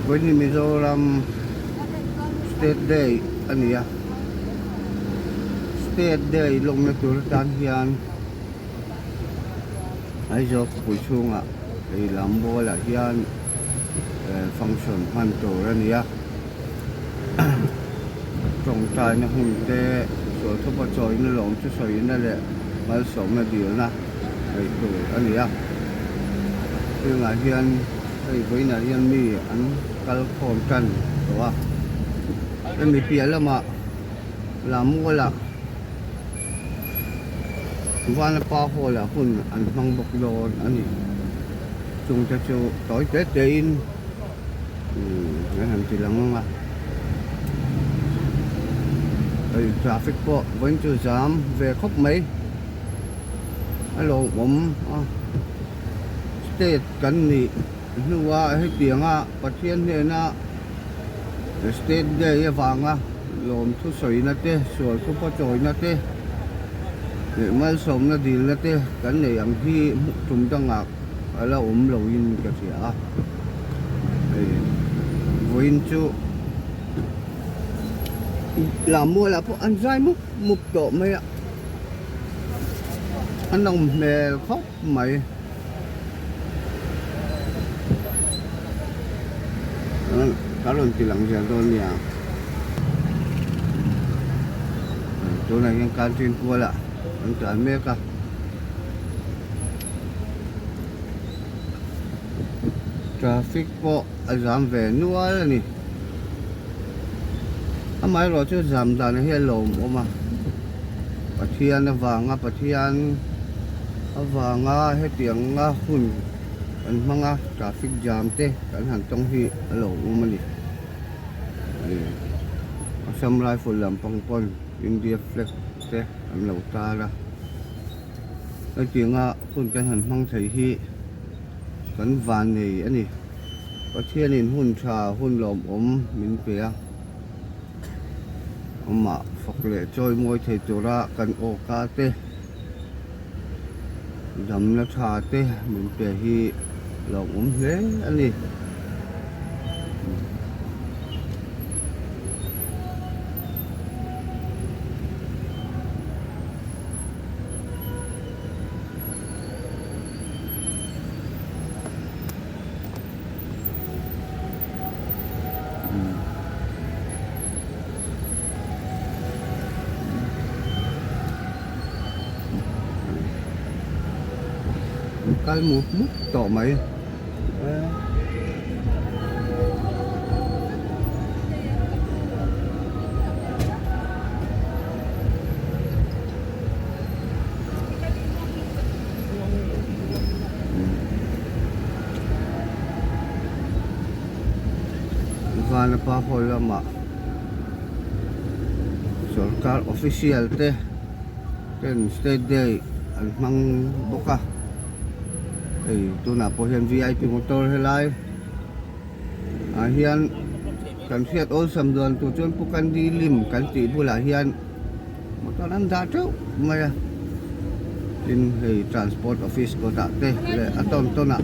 Vawiin Mizoram State Day a ni a, State Day lawmna tur atan hian Aizawl khawpui chhungah ei lam bualah hian function hman tur a ni a, tawngtaina hun te sual thupa chawina lawm chu sawina leh malsawmna dilna neih tur a ni a, hengah hian hei vawiinah hian mi an kal khawm tan tawh a, hemi piah lamah Lammualah Vanapa hall ah hun an hmang bawk dawn a ni. Chungte chu tawi te te in an han ti lang ang a. Hei traffic pawh vawiin chu zam ve khawp mai a lawmawm a. State kan nih hnua hetianga Pathian hnena State Day avanga lawmthu sawina te, sual thupa chawina te leh malsawmna dilna te kan nei ang hi hmuh tum dangah a la awm loin ka hria a. Hei vawiin chu Lammualah pawh an zai mup mup tawh mai a, a nawm hmel khawp mai. Ka rawn ti lang zel dawn nia. Tunah hian canteen kualah an tlan mek a. Traffic pawh a zam ve nual a ni. Amaherawh chu zam dan hi a lawmawm a. Pathian avanga Pathian avanga hetianga hun kan hmang a traffic jam te kan han tawng hi a lawmawm a ni. Assam Rifle lampang pawn India flag te an lo tar a. Hetianga hun kan han hmang thei hi kan vannei a ni. Pathianin hun tha hun lawmawm min pe a, amah fak leh chawi mawi thei tura kan awka te, damna tha te min pe hi lawmawm hle a ni. Kal mup mup tawh mai. Vanapa hall lamah sorkar official te ten state day an hmang bawk a hei tunah pawh hian vip motor helai ah hian kan hriat awlsam dawn tur chuan pu kandi lim kan tih bulah hian. Motor an dah teuh mai a, tin hei transport office kawtah te leh a tawn tawn ah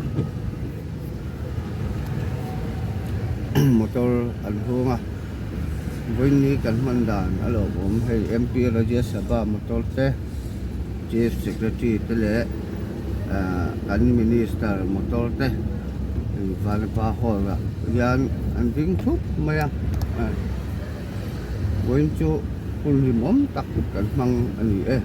motor an hung a, vawiin ni kan hman dan a lo awm hei MP Rajya Sabha motor te Chief Secretary te leh ah kan minister motor te hei Vanapa hall ah hian an ding thup mai a. Vawiin chu hun hlimawm tak kan hmang a ni e.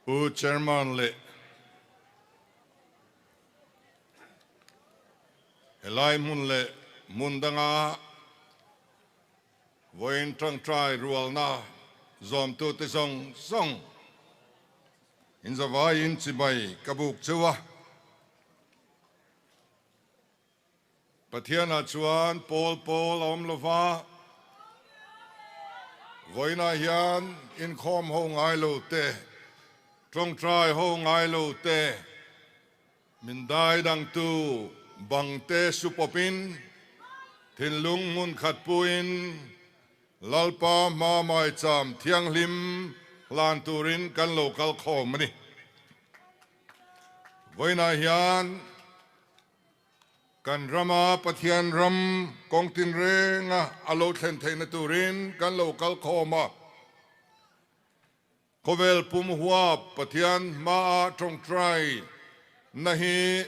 Pu Chairman leh helai hmun leh hmun danga vawiin tangtai rualna zawmtute zawng zawng inzavaiin chibai ka buk cheu a. Pathianah chuan pawl pawl a awm lo va, vawiinah hian inkhawm ho ngai lo te, tawngtai ho ngai lo te, min dai dangtu bang te su pawpin, thinlung hmun khat puin Lalpa hma maicham thianghlim hlan turin kan lo kal khawm a ni. Vawiinah hian. Kan rama Pathian ram kawng tinrenga a lo thlen theihna turin kan lo kal khawm a. Khawvel pum huap Pathian hmaa tawngtai na hi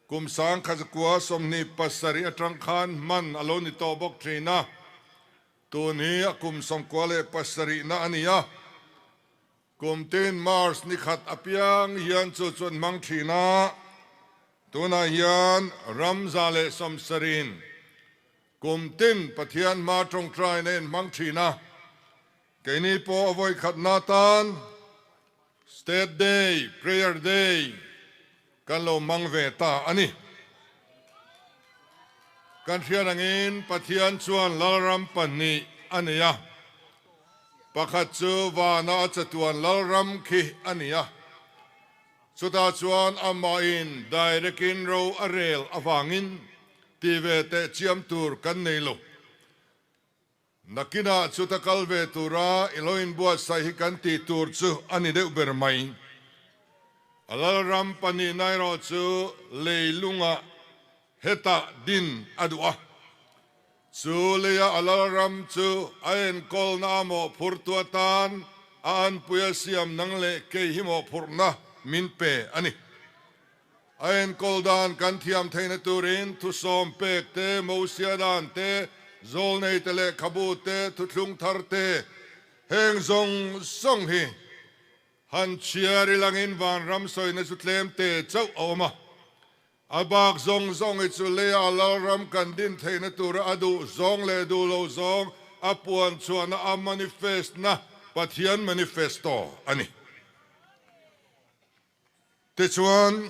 kum 1927 atang khan hman a lo ni tawh bawk thin a, tun hi a kum 97 na a ni a. Kum tin March ni khat apiang hian chu chuan hmang thin a, tunah hian ram 170 in kum tin Pathian hma tawngtaina in hmang thin a, keini pawh a vawi khatna tan State Day, Prayer Day kan lo hmang ve ta a ni. Kan hriat angin Pathian chuan Lalram pahnih a nei a, pakhat chu vana a chatuan Lalram khi a ni a, chutah chuan amahin direct-in ro a rel avangin ti ve teh chiam tur kan nei lo. Nakinah chuta kal ve tura i lo inbuatsaih hi kan tih tur chu a ni deuh ber mai. A Lalram pahnihna erawh chu leilungah hetah din a duh a. Chu leia a Lalram chu a enkawlna a mawhphurtu atan a anpui a siam nang leh kei hi mawhphurhna min pe a ni. A enkawl dan kan thiam theihna turin thusawm pek te, Mosia dan te, zawlnei te lehkhabu te, thuthlung thar te, heng zawng zawng hi han chhiar ilangin vanram sawina chu tlem te chauh a awm a. A bak zawng zawng hi chu leia a lalram kan din theihna tura a duh zawng leh duh lo zawng a puan chhuahna a manifest-na Pathian manifesto a ni. Tichuan,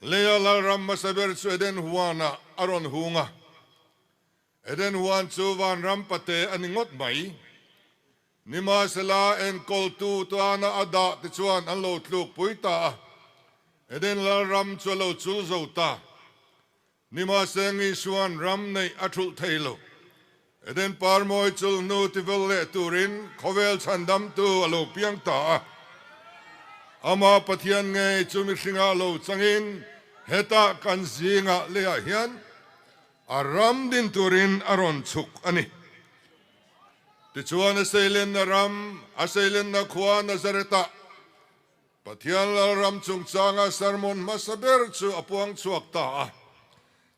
leia lalram hmasa ber chu Eden huanah a rawn hung a. Eden huan chu vanram pate a ni ngawt mai. Nimahsela, enkawltu tana a dah te chuan an lo tlukpui ta a. Eden lalram chu a lo chul zo ta. Nimahse Ngisuan ram neih a thulh thei lo. Eden parmawi chul hnu tivel leh turin khawvel chhandamtu a lo piang ta a. Amah Pathian ngei chu mihringah lo changin hetah kan zingah leiah hian a ram din turin a rawn chhuk a ni. Tichuan a seilenna ram, a seilenna khua Nazareth-ah Pathian Lalram chungchanga sermon hmasa ber chu a puang chhuak ta a.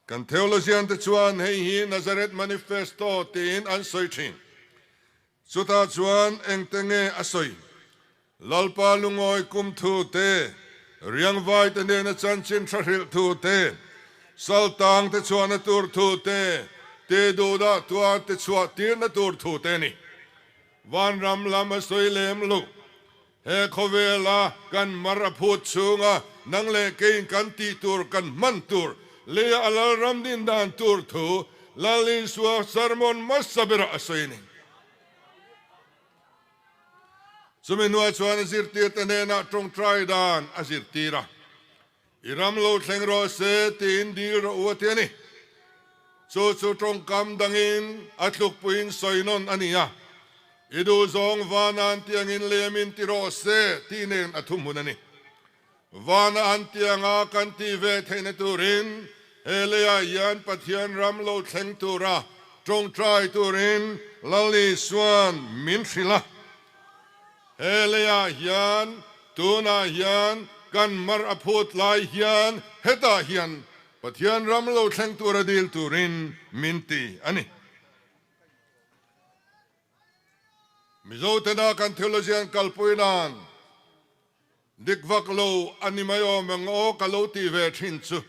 Kan theologian te chuan hei hi Nazareth Manifesto tiin an sawi thin. Chutah chuan engte nge a sawi? Lalpa lungawi kum thu te, riangvai te nena chanchin tha hrilh thu te, saltang te chhuahna tur thu te, ti duhdah tuar te chhuah tirna tur thu te a ni. Vanram lam a sawi lem lo. He khawvela kan mar a phut chhunga nang leh keiin kan tih tur kan hman tur, leia a lalram din dan tur thu Lal Isua sermon hmasa berah a sawi a ni. Chumi hnuah chuan a zirtirte hnenah tawngtai dan a zirtir a, I ram lo thleng rawh se tiin dil rawh u a ti a ni. Chu chu tawngkam dangin a tlukpuiin sawi nawn a ni a, I duhzawng vana an tiangin lemin ti rawh se tih nen a thuhmun a ni. Vana an tianga kan tih ve theihna turin he leiah hian Pathian ram lo thleng tura tawngtai turin Lal Isua'n min hrilh a. He leiah hian tunah hian kan mar a phut lai hian hetah hian Pathian ram lo thleng tura dil turin min ti a ni. Mizotena kan theologian kalpui nan dik vak lo a ni mai awm eng aw ka lo tih ve thin chu.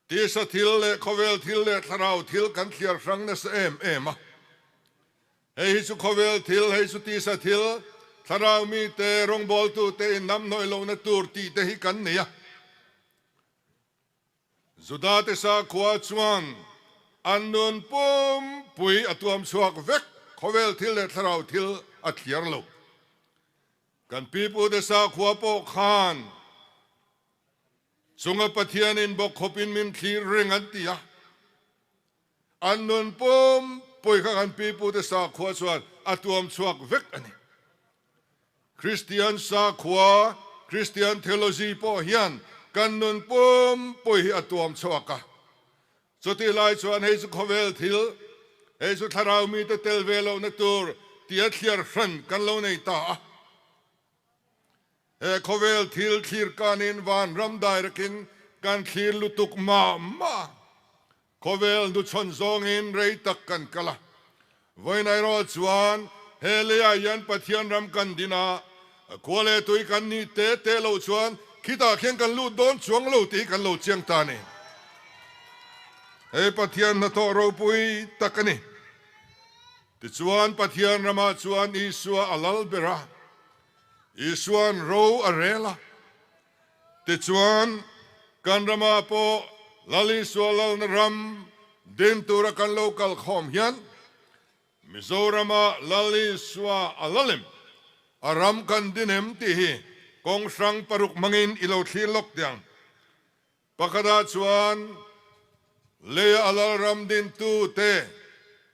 Tisa thil leh khawvel thil leh thlarau thil kan thliar hrang nasa em em a. Hei hi chu khawvel thil, hei chu tisa thil, thlarau mite, rawngbawltute innamhnawih lohna tur tih te hi kan nei a. Judate sakhua chuan an nun pumpui a tuam chhuak vek, khawvel thil leh thlarau thil a thliar lo. Kan pipute sakhua pawh khan chunga Pathianin bawk khawpin min thlir reng an ti a, an nun pumpui kha kan pipute sakhua chuan a tuam chhuak vek a ni. Kristian sakhua, Christian theology, pawh hian kan nun pumpui hi a tuam chhuak a. Chutih lai chuan hei chu khawvel thil, hei chu thlarau mite tel ve lohna tur tia thliar hran kan lo nei ta a. He khawvel thil thlir kanin vanram dairakin kan thlir lutuk mah mah a. Khawvel nuchhawn zawngin rei tak kan kal a, vawiin erawh chuan he leiah hian Pathian ram kan din a, khua leh tui kan nih te te loh chuan khitah khian kan lut dawn chuang lo tih hi kan lo chiang ta a ni. Hei Pathian hnathawh ropui tak a ni. Tichuan Pathian ramah chuan Isua a lal ber a, Isua'n ro a rel a. Tichuan, kan ramah pawh Lal Isua lalna ram din tura kan lo kal khawm hian Mizorama Lal Isua a la lem, a ram kan din em tih hi kawng hrang paruk hmangin i lo thlir lawk teh ang. Pakhatah chuan leia a lal ram dintute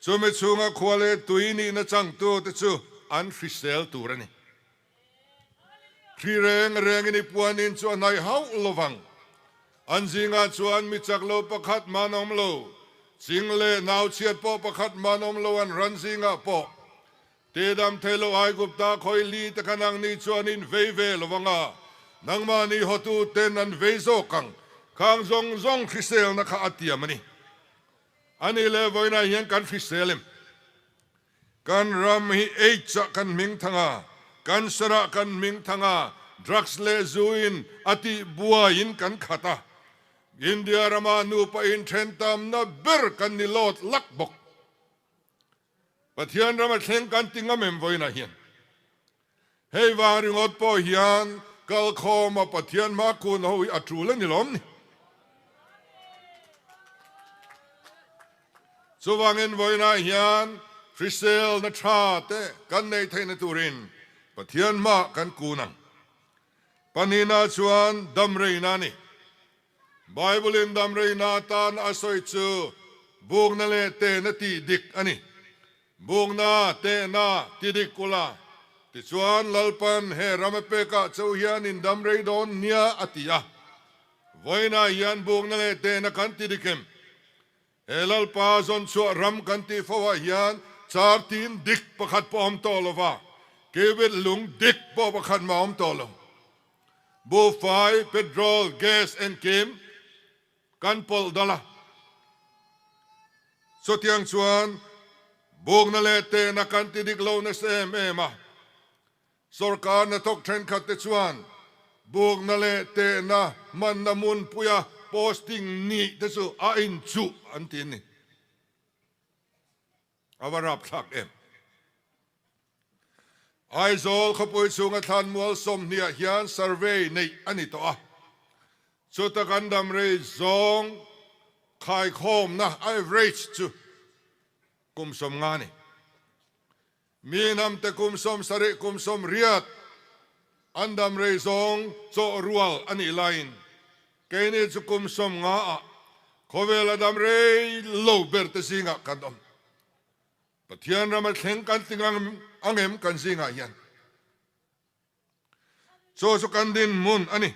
chumi chhunga khua leh tui nihna changtute chu an hrisel tur a ni. Thli reng rengin i puanin chu a hnaih hauh lovang. An zingah chuan mi chak lo pakhat man awm lo, ching leh nau chhiat pawh pakhat man awm lo an ran zingah pawh. Tidam thei lo Aigupta khawi li te kha nangni chuan in vei ve lo anga, nangmahni hotu ten an vei zawk ang, khang zawng zawng hriselna kha a tiam a ni. A nih leh vawiinah hian kan hrisel em? Kan ram hi AIDS ah kan hming thang a, cancer ah kan hming thang a, drugs leh zu in a tih buai in kan khat a. India rama nupa inthen tamna ber kan ni lawt lak bawk. Pathian rama thleng kan ti ngam em vawiinah hian? Hei vang ringawt pawh hian kalkhawma Pathian hma kun ho hi a tul a ni lawm ni. Chuvangin vawiinah hian hriselna tha te kan neih theihna turin Pathian hma kan kun ang. Pahnihna chuan damreina a ni. Bible-in damreina atan a sawi chu bukna leh tehna tih dik a ni. Bukna, tehna ti dik ula, tichuan Lalpan he ram a pekah chauh hian in damrei dawn nia a ti a. Vawiinah hian bukna leh tehna kan ti dik em? He Lalpa zawnchhuah ram kan tih fo ah hian char tin dik pakhat pawh a awm tawh lo va, kibit lung dik pawh pakhat mah a awm tawh lo. Buhfai, petrol, gas engkim kan pawlh dal a. Chutiang chuan bukna leh tehna kan ti dik lo nasa em em a. Sorkar hnathawk thenkhat te chuan bukna leh tehna hmanna hmunpuia posting nih te chu a inchuh an ti a ni. A va rapthlak em? Aizawl khawpui chhunga thlanmual sawmhniah hian survey neih a ni tawh a, chuta kan dam rei zawng. Khaikhawmna, average, chu kum 50 a ni. Mi hnamte kum 70, kum 80 an dam rei zawng chawh rual a nih laiin keini chu kum 50 ah khawvela dam rei lo ber te zingah kan awm. Pathian rama thleng kan ti ang em kan zingah hian? Chu chu kan dinhmun a ni.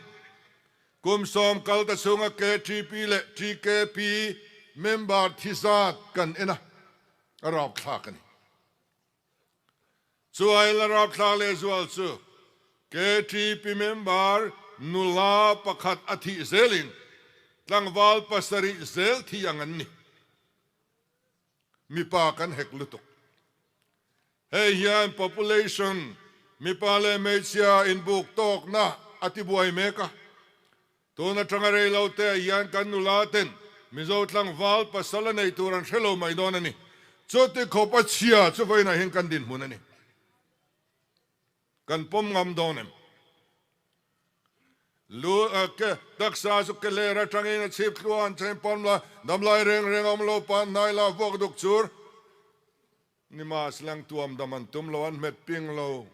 Kum 10 kal ta chhunga KTP leh TKP member thi zat kan en a, a rapthlak a ni. Chu aila rapthlak lehzual chu KTP member nula pakhat a thih zelin tlangval pasarih zel thi ang an ni. Mipa kan hek lutuk. Hei hian population, mipa leh hmeichhia inbuk tawkna a tibuai mek a. Tun atanga rei lo te ah hian kan nula ten Mizo tlangval pasal a nei tur an hre lo mai dawn a ni. Chuti khawp a chhia chu vawiinah hian kan dinhmun a ni. Kan pawm ngam dawn em? Lu ke taksa chu ke ler atangin a chhip thluan chen pawm la, damlai reng reng awm lo pan hnai la vuak duk chur. Nimas lang tuam dam an tum lo, an hmet ping lo.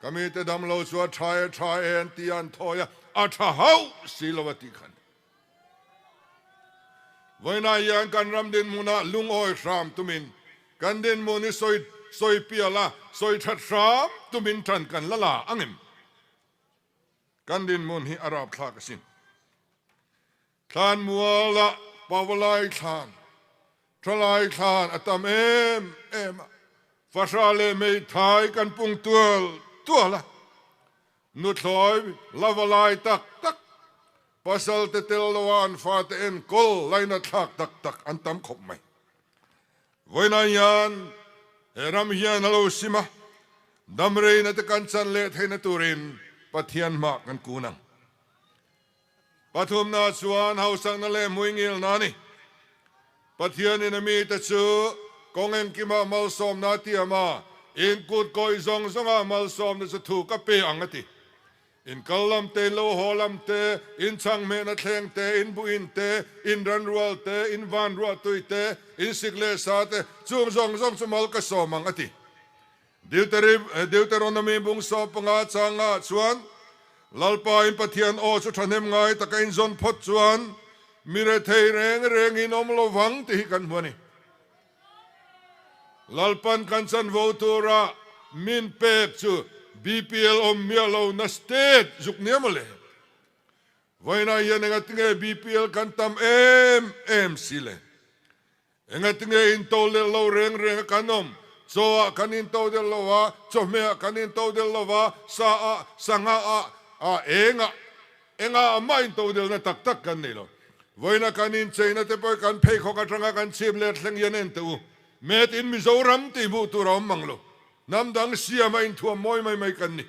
Ka mite dam lo chu a tha e tha e an ti a, an thawi a, a tha hauh si lo a tih khan. Vawiinah hian kan ram dinhmunah lungawi hram tumin kan dinhmun hi sawi sawi pial a, sawi that hram tumin tan kan la la ang em? Kan dinhmun hi a rapthlak asin. Thlanmualah Pavalai thlan, Thalai thlan a tam em em a, Fahra leh Meithai kan pung tual tual a, Nuthlawi la va lai tak tak, pasal te tel lo a an fate enkawl laina thlak tak tak an tam khawp mai. Vawiinah hian he ram hian a lo sim a, damreina te kan chan leh theihna turin Pathian hmah kan kun ang. Pathumna chuan hausakna leh hmuingilna a ni. Pathianin a mite chu kawng engkimah malsawmna a tiam a, in kut kawih zawng zawngah malsawmna chu thu ka pe ang a ti. In kal lam te, in lo haw lam te, in chhanghmehna thleng te, in buin te, in ranrual te, in vanruah tui te, in sik leh sa te, chung zawng zawng chu mal ka sawm ang a ti. Deuteronomy bung 15 changah chuan, Lalpa in Pathian aw chu thahnem ngai taka in zawn phawt chuan mi rethei reng reng in awm lo vang tih hi kan hmu a ni. Lalpan kan chanvo tura min pek chu BPL awm miah lo na state zuk nia mawle. Vawiinah hian engatinge BPL kan tam em em si le? Engatinge into leh lo reng reng a kan awm? Chaw ah kan into del lo a, chawhmeh ah kan into del lo va, sa ah, sangha ah, ah eng ah, engah ah mah into delna tak tak kan nei lo. Vawiina kan incheina te pawh kan pheikhawk atanga kan chhip let thleng hian en teh u. Made in Mizoram tih hmuh tur a awm mang lo. Hnam dang siam a inthuam mawi mai mai kan ni.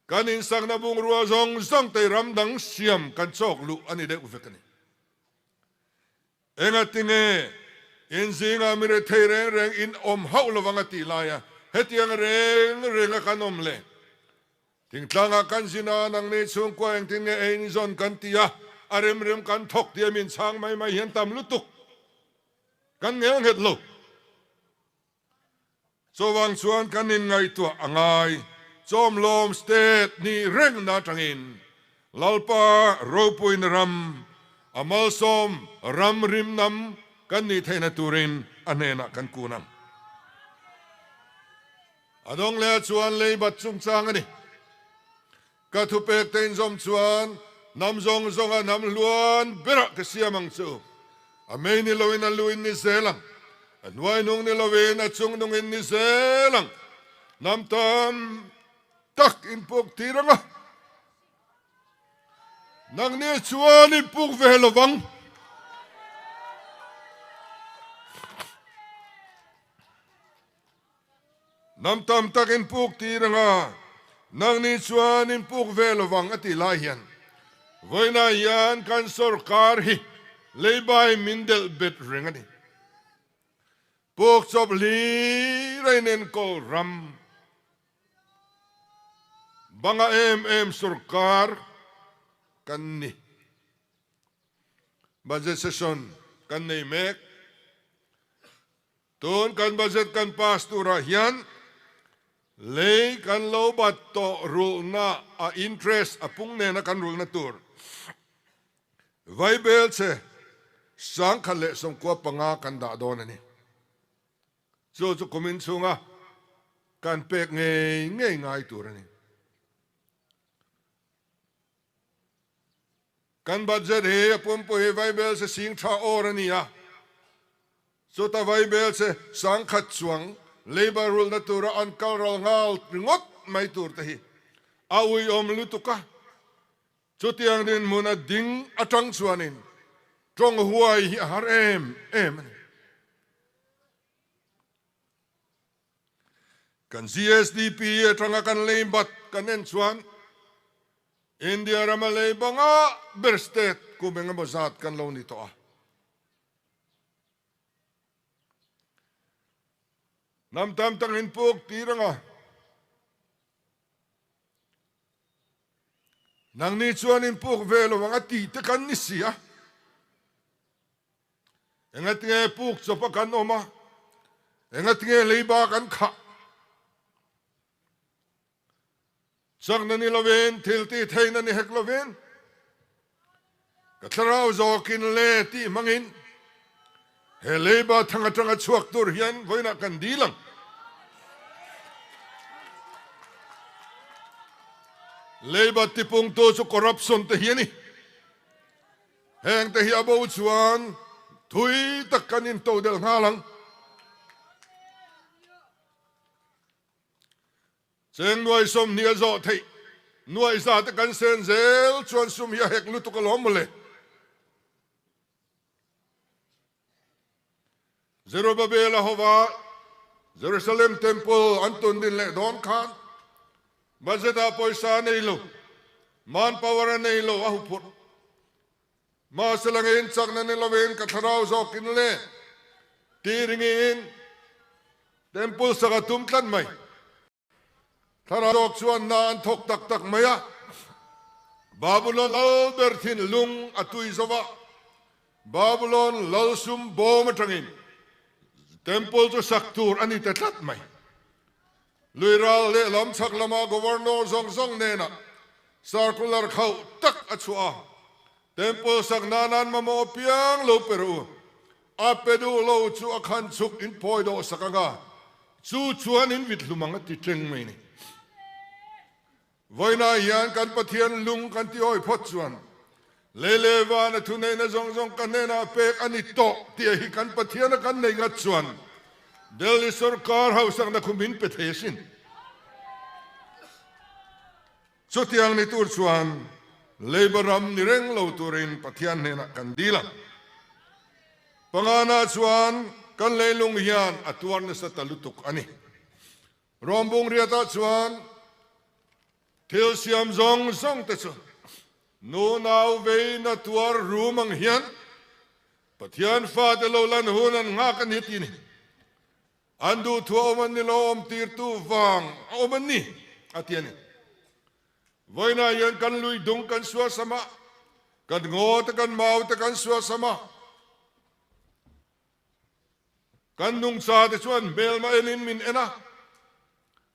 Kan insakna bungrua zawng zawng te ram dang siam kan chawk luh a ni deuh vek a ni. Engatinge in zingah mi rethei reng reng in awm hauh lovang a tih laia hetiang reng renga kan awm le? Thingtlangah kan zin a, nangni chhungkua engtin nge ei zawn kan ti a, a rem rem kan thawk tia min chhang mai mai hian tam lutuk kan ngel nghet lo. Chuvang chuan kan inngaihtuah a ngai. Chawmlawm state nih rengna atangin Lalpa ropuina ram, a malsawm ram rimnam kan nih theihna turin a hnenah kan kun ang. A dawng leh chuan leibat chungchang a ni. Ka thupek te inzawm chuan hnam zawng zawnga hnam hluan berah ka siam ang chu. A mei ni loin a lu in ni zel ang, a hnuai nung ni loin a chung nung in ni zel ang. Hnam tam tak in puk tir ang a, nangni chuan in puk ve lo vang. Hnam tam tak in puk tir ang a, nangni chuan in puk ve lo vang a tih lai hian vawiinah hian kan sorkar hi leibai min delh bet reng a ni. Puk chawp hlir a inenkawl ram banga em em sorkar kan ni. Budget Session kan nei mek. Tun kan budget kan pass turah hian lei kan lo bat tawh rulhna a interest a pung nena kan rulhna tur vaibel che 1095 kan dah dawn a ni. Chu chu kumin chhunga kan pek ngei ngei ngai tur a ni. Kan budget hi a pumpui hi vaibel se sing tha awr a ni a, chuta vaibel se 10,000 chuang labour rulna tura an kal ral nghal ringawt mai tur te hi a uiawm lutuk a. Chutiang dinhmun a ding atang chuanin tawng huai hi a har em em a ni. Kan GSDP atanga kan lei bat kan en chuan India rama lei banga ber state kum engemaw zat kan lo ni tawh a. Hnam tam tak in puk tir anga nangni chuan in puk ve lo ang a tih te kan ni si a. Engatinge puk chawpa kan awm a, engatinge leiba kan khah? Chakna ni lovin, thil tih theihna ni hek lovin, ka thlarau zawkin le tih hmangin he leiba thang atanga chhuak tur hian vawiinah kan dil ang. Leiba tipungtu chu corruption te hi a ni. Heng te hi a bo chuan thui tak kan into del nghal ang. Cheng nuai 20 a zawh theih nuai za te kan sen zel chuan sum hi a hek lutuk alawm mawle. Zerubbabel-a hova Jerusalem Temple an tun din leh dawn khan budget-ah pawisa a nei lo, manpower a nei lo a huphurh. Mahse langin chakna ni lovin ka thlarau zawkin le ti ringin Temple sak a tum tlat mai. Thlarau zawk chuan hna an thawk tak tak mai a, Babulon lal ber thinlung a tui zo va, Babulon lal sum bawm atangin Temple chu sak tur a ni ta tlat mai. Lui ral lehlam chhak lama Governor zawng zawng hnenah circular khauh tak a chhuah a, Temple sak nan an mamawh apiang lo pe rawh u, A pe duh lo chu a khan chhuk in phawi dawh sak ang a, chu chuan in vit hlum ang a ti teng mai ni. Vawiinah hian kan Pathian lung kan ti awi phawt chuan lei leh van a thuneihna zawng zawng ka hnenah pek a ni tawh tih hi kan Pathian a kan nei ngat chuan Delhi sorkar hausakna khu min pe thei asin. Chutiang ni tur chuan Labour ram ni reng lo turin Pathian hnenah kan dil a. Pangana chuan kan leilung hian a tuar nasa ta lutuk a ni. Rawmbung riatah chuan thil siam zawng zawng te chu nu nau veina tuar rum ang hian Pathian fate lo lan hun an nghak a ni ti ni. An duhthu a awm an ni lo, awm tirtu vang a awm an ni, a ti a ni. Vawiinah hian kan lui dung kan suasam a, kan ngaw te kan mau te kan suasam a, kan nungcha te chuan hmelma enin min en a,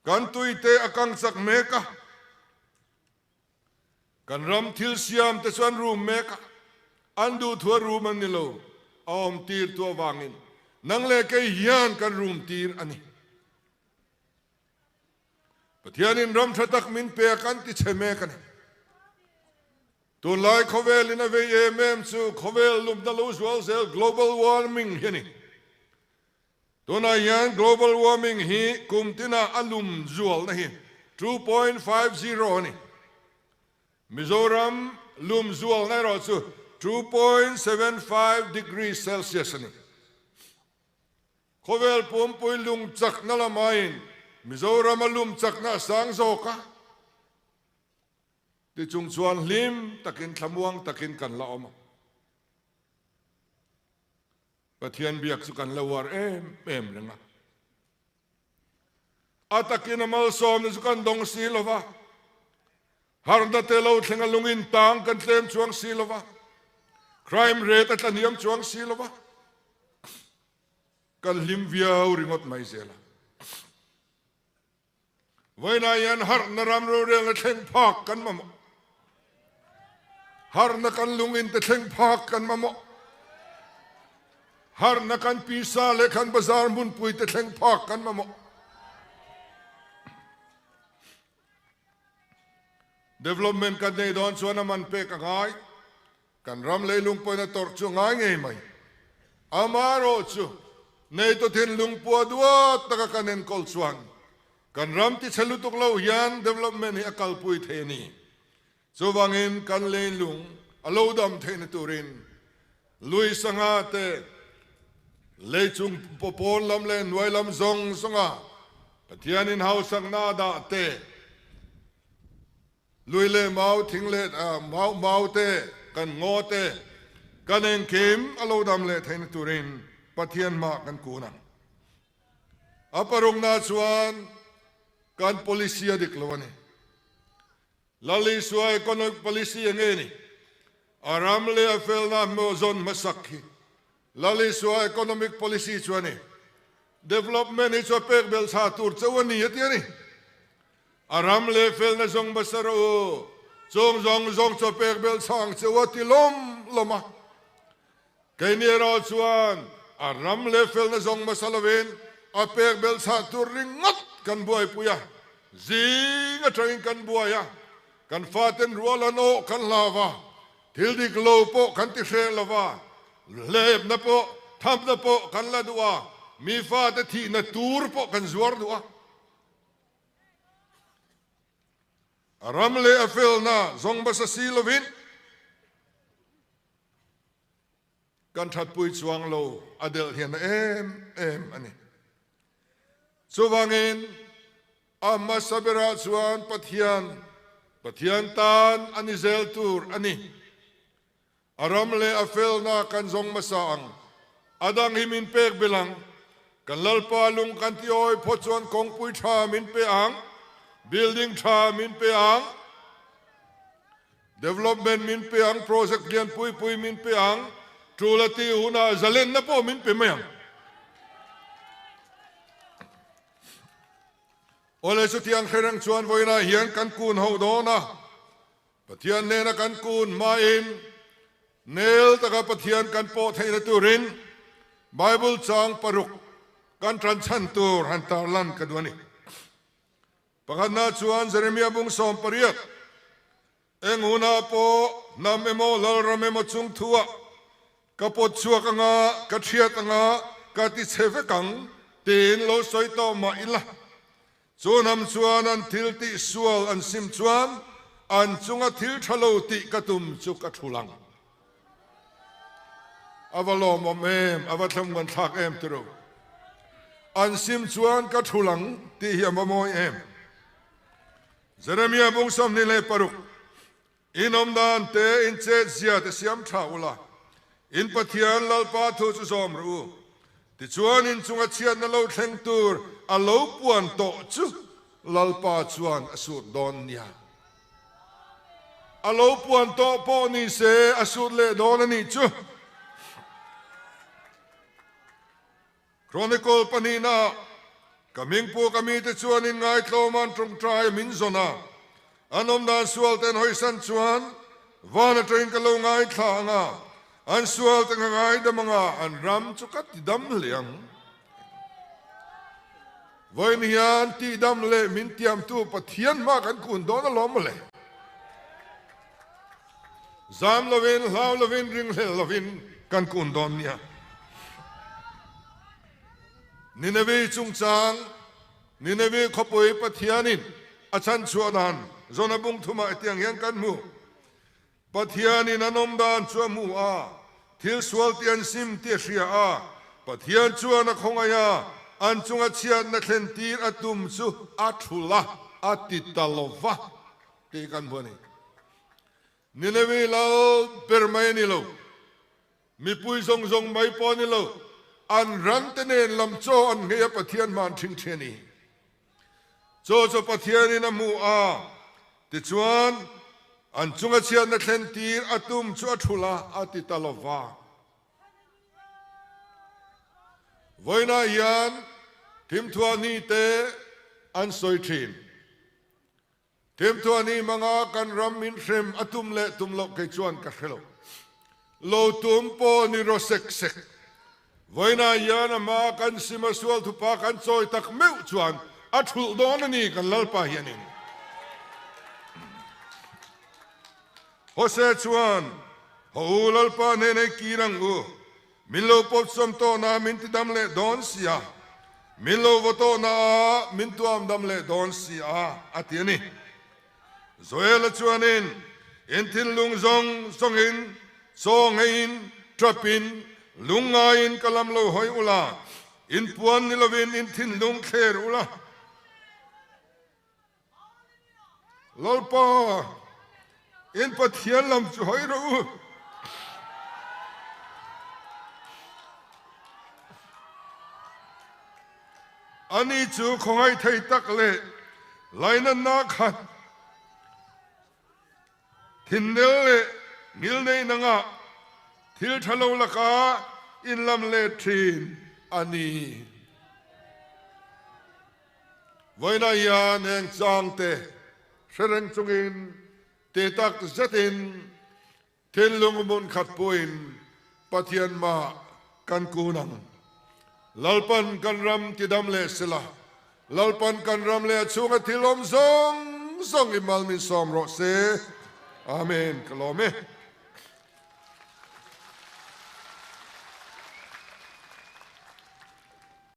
kan tui te a kang chak mek a, Kan ram thil siam te chuan rum mek a, an duhthua rum an ni lo, a awm tir tu avangin nang leh kei hian kan rum tir a ni. Pathianin ram tha tak min pe a kan ti chhe mek a ni. Tunlai khawvelin a vei em em chu khawvel lumna lo zual zel global warming hi a ni. Tunah hian global warming hi kum tina a lum zualna hi 2.50 a ni. Mizoram lum zualna erawh chu 2.75 degree Celsius a ni. Khawvel pumpui lung chakna lamaiin Mizoram a lum chakna a sang zawk a, tichung chuan hlim takin thlamuang takin kan la awm a. Pathian biak chu kan la uar em em reng a. A takin a malsawmna chu kan dawng si lo va, harna te lo thleng a lungin tang kan tlem chuang si lo va. Crime rate a tlahniam chuang si lo va, kan hlim viau ringawt mai zel a. Vawiinah hian harhna ram rorelna thleng phak kan mamawh. Harhna kan lungin te thleng phak kan mamawh. Harhna kan pisa leh kan bazar hmunpui te thleng phak kan mamawh. Development kan nei dawn chuan a man pek a ngai. Kan ram leilung pawhin a tawrh chu a ngai ngei mai. Amaherawhchu, neitu thinlung pua duat taka kan enkawl chuan kan ram tichhe lutuk lo hian development hi a kalpui thei a ni. Chuvangin kan leilung a lo dam theihna turin lui sangha te leichung pawn lam leh hnuai lam zawng zawnga Pathianin hausakna a dah te, Lui leh mau, thing leh mau, mau te, kan ngaw te, kan engkim a lo dam leh theihna turin Pathian hmah kan kun ang. A parukna chuan kan policy a dik lo a ni. Lal Isua economic policy eng nge ni? A ram leh a felna hmuh zawn hmasak hi Lal Isua economic policy chu a ni. Development hi chu a pek belh chha tur chauh a ni a ti a ni. A ram leh felna zawng hmasa rawh u, chung zawng zawng chu a pek belh chha ang che u a ti lawm lawm a. Keini erawh chuan a ram leh felna zawng hmasa lovin a pek belh chha tur ringawt kan buaipui a, zing atangin kan buai a, kan faten rual an awh kan hlau a, Thil dik lo pawh kan ti hreh lo va, hlepna pawh, thamna pawh kan la duh a, mi fate thihna tur pawh kan zuar duh a. A ram leh a felna zawng hmasa si lovin kan thatpui chuang lo a delh hian a em em a ni. Chuvangin a hmasa berah chuan Pathian, Pathian tan a ni zel tur a ni. A ram leh a felna kan zawng hmasa ang. A dang hi min pek belh ang. Kan Lalpa lung kan ti awi phawt chuan kawngpui tha min pe ang, building tha min pe ang, development min pe ang, project lian pui pui min pe ang, tul a tih hunah zalenna pawh min pe mai ang. Awle chutiang hre reng chuan vawiinah hian kan kun ho dawn a, Pathian hnena kan kun hmain nel taka Pathian kan pawh theihna turin Bible chang paruk kan tanchhan tur han tarlan ka duh a ni. Pakhatna chuan Jeremia bung 18, Eng hunah pawh hnam emaw lalram emaw chung thuah ka pawt chhuak anga, ka thiat anga, ka ti chhe vek ang tiin lo sawi tawh mah ila. Chu hnam chuan an thil tih sual an sim chuan an chunga thil tha lo tih ka tum chu ka thul ang. A va lawmawm em, a va thlawmngan thlak em tiro. An sim chuan ka thul ang tih hi a va mawi em. Jeremia bung 26, In awm dan te, in chet zia te siam tha ula, in Pathian Lalpa thu chu zawm rawh u. Tichuan in chunga chhiatna lo thleng tur a lo puan tawh chu Lalpa chuan a sut dawn nia. A lo puan tawh pawh ni se a sut leh dawn a nih chu. Chronicle pahnihna Ka hmingpu ka mite chuan in ngaitlawm an tawngtai a min zawn a, an awmdan sual te an hawisan chuan van atangin ka lo ngaithla ang a, an sual te ka ngaidam ang a, an ram chu ka tidam hle ang. Vawiin hian tihdam leh min tiamtu Pathian hma kan kun dawn alawm mawle. Zam lovin, hlau lovin, ringhlel lovin kan kun dawn nia. Nineveh chungchang, Nineveh khawpui Pathianin a chhanchhuah dan Jona bung thumah hetiang hian kan hmu. Pathianin an awm dan chu a hmu a, thil sual tih an sim tih a hria a, Pathian chuan a khawngaih a, an chunga chhiatna thlen tir a tum chu a thul a, a ti ta lo va tih kan hmu a ni. Nineveh lal ber mai a ni lo, mipui zawng zawng mai pawh a ni lo, an rante nen lam chaw an nghei a Pathian hman ṭhing ṭhi a ni. Chaw chu Pathianin a hmu a, tichuan. An chunga chhiatna thlen tir a tum chu a thulh a, a ti ta lo va. Vawiinah hian thimthuahni te an sawi thin. Thimthuahni hmanga kan ram min hrem a tum leh tum loh kei chuan ka hre lo. Lo tum pawh ni rawh sek sek. Vawiinah hian a hma kan sim a sual thupa kan chawi tak meuh chuan a thulh dawn a ni kan Lalpa hianin. Hose chuan, Haw u Lalpa hnen ei kir ang u, min lo pawp sawm tawhna min ti dam leh dawn si a, min lo vaw tawhna ah min tuam dam leh dawn si a, a ti a ni. Joela chuanin in thinlung zawng zawngin chaw ngeiin ṭapin lungngaiin ka lam lo hawi ula, in puan ni lovin in thinlung thler ula. Lalpa, in Pathian lam chu hawi rawh u. Ani chu khawngaih thei tak leh lainatna khat thinnel leh ngilneih nangah thil tha lo laka inlam let thin a ni. Vawiinah hian heng changte hre reng chungin ti tak zetin Thinlung hmun khat puiin Pathian mah kan kun ang. Lalpan kan ram tidam leh sela, Lalpan kan ram leh a chhunga thil awm zawng zawng i mal min sawm rawh se. Amen. Ka lawm e.